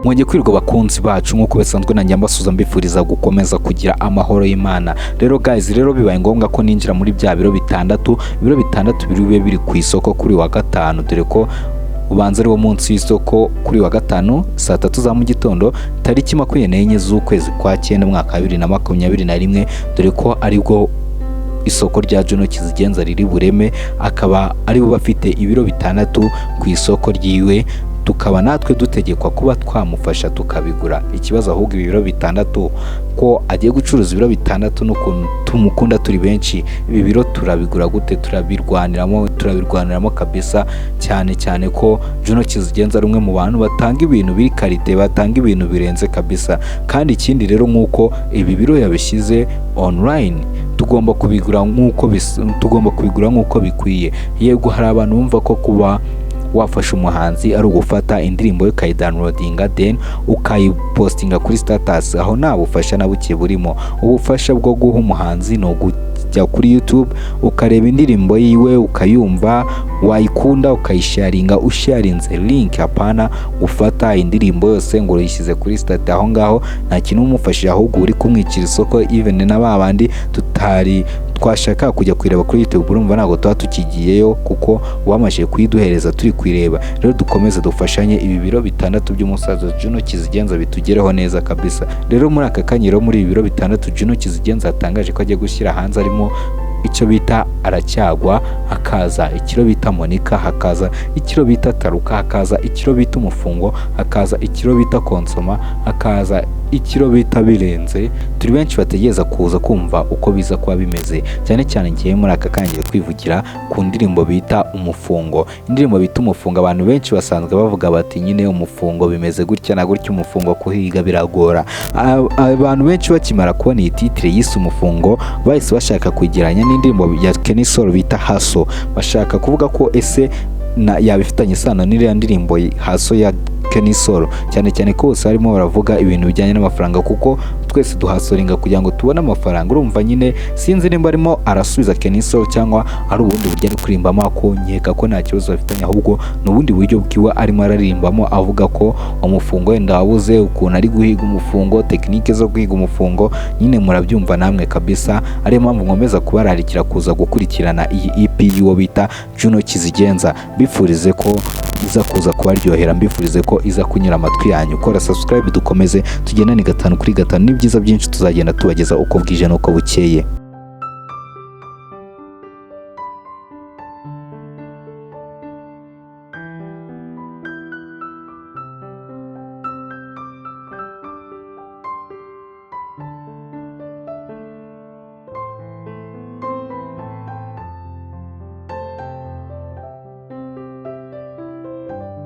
Mwongeye kwirirwa, bakunzi bacu. Nk'uko bisanzwe, nanjye mbasuza, mbifuriza gukomeza kugira amahoro y'Imana. Rero guys, rero bibaye ngombwa ko ninjira muri bya biro bitandatu, ibiro bitandatu biri bube biri ku isoko kuri wa gatanu, dore ko ubanza ari wo munsi w'isoko kuri wa gatanu saa 3 za mu gitondo, tariki 24 z'ukwezi kwa cyenda, umwaka wa 2021, dore ko aribwo isoko rya Juno Kizigenza riri bureme, akaba ari bo bafite ibiro bitandatu ku isoko ryiwe, tukaba natwe dutegekwa kuba twamufasha tukabigura. Ikibazo ahubwo, ibi biro bitandatu, ko agiye gucuruza ibiro bitandatu, n'ukuntu tumukunda turi benshi, ibi biro turabigura gute? Turabirwaniramo, turabirwaniramo kabisa, cyane cyane ko Juno Kizigenza ari umwe mu bantu batanga ibintu biri qualité, batanga ibintu birenze kabisa. Kandi ikindi rero, nk'uko ibi biro yabishyize online, tugomba kubigura nk'uko bikwiye. Yego, hari abantu bumva ko kuba wafasha umuhanzi ari ugufata indirimbo ye ukayidownloadinga, then ukayipostinga kuri status. Aho nta bufasha na buke burimo. Ubufasha bwo guha umuhanzi ni ukujya kuri YouTube, ukareba indirimbo yiwe, ukayumva, wayikunda ukayisharinga, usharinze link, hapana gufata indirimbo yose ngo uyishyize kuri status. Aho ngaho nta kintu umufashije, ahubwo uri kumwicira isoko. Even na ba bandi tutari twashaka kujya kuyireba kuri YouTube, urumva ntabwo tuba tukigiyeyo kuko wamashije kuyiduhereza turi kuyireba. Rero dukomeze dufashanye, ibi biro bitandatu by'umusaza Juno Kizigenza bitugereho neza kabisa. Rero muri aka kanya rero, muri ibi biro bitandatu Juno Kizigenza yatangaje ko agiye gushyira hanze, harimo icyo bita Aracyagwa, hakaza ikiro bita Monica, hakaza ikiro bita Taruka, hakaza ikiro bita Umufungo, hakaza ikiro bita Konsoma, hakaza ikiro bita Birenze. Turi benshi bategereza kuza kumva uko biza kuba bimeze. Cyane cyane ngiye muri aka kanya ngiye kwivugira ku ndirimbo bita Umufungo. Indirimbo bita Umufungo, abantu benshi basanzwe bavuga bati nyine umufungo bimeze gutya na gutya, umufungo kuhiga biragora. Abantu benshi bakimara kubona iyi titre yise Umufungo, bahise bashaka kugereranya n'indirimbo ya Kenny Sol bita Hustle, bashaka kuvuga ko ese na yaba ifitanye isano n'iriya ndirimbo Hustle ya Kenny Sol, cyane cyane ko bose barimo baravuga ibintu bijyanye n'amafaranga, kuko twese duhustlinga kugira ngo tubone amafaranga. Urumva nyine, sinzi nimba arimo arasubiza Kenny Sol cyangwa ari ubundi buryo ari kurimbamo, ko nkeka ko nta kibazo bafitanye, ahubwo ni ubundi buryo bwiwe arimo araririmbamo, avuga ko umufungo wenda wabuze, ukuntu ari guhiga umufungo, technique zo guhiga umufungo. Nyine murabyumva namwe kabisa. Ariyo mpamvu nkomeza kubararikira kuza gukurikirana iyi EP y'uwo bita Juno Kizigenza. Mbifurize ko iza kuza kubaryohera, mbifurize ko iza kunyura amatwi yanyu. Kora subscribe, dukomeze tugendane gatanu kuri gatanu, n'ibyiza byinshi tuzagenda tubageza uko bwije n'uko bukeye.